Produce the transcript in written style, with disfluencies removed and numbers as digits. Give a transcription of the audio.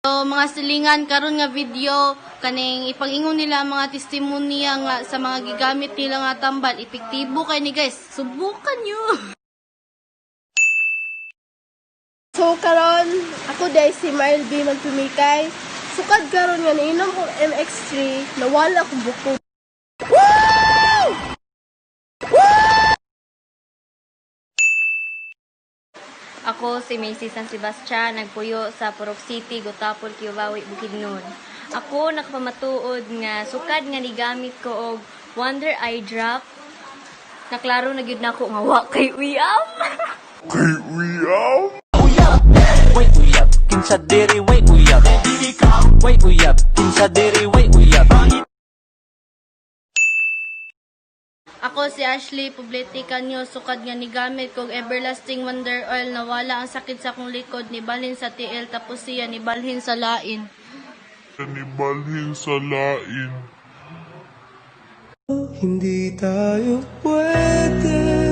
So, mga silingan, karon nga video kaning ipag-ingon nila ang mga testimonya nga sa mga gigamit nila nga tambal, epektibo kay ni, guys. Subukan nyo. So karon ako diay si Marl B magpumikay. Sukad karon nga niinom kong MX3, nawala akong buko. Ako si Macy San Sebastian, nagpuyo sa Purok City, Gutapol, Kibawi, Bukidnon. Ako nakapamatuod nga sukad nga nigamit ko og Wonder Eye Drop. Naklaro na gyud nako nga wa kay uyab. Way uyab, kinsa diri way uyab? Way uyab, kinsa diri way uyab? Ako si Ashley Poblete Canyo, sukad nga nigamit kog Everlasting Wonder Oil, nawala ang sakit sa akong likod, nibalhin sa TL, tapos siya nibalhin sa lain. Nibalhin sa lain. Hindi tayo pwede.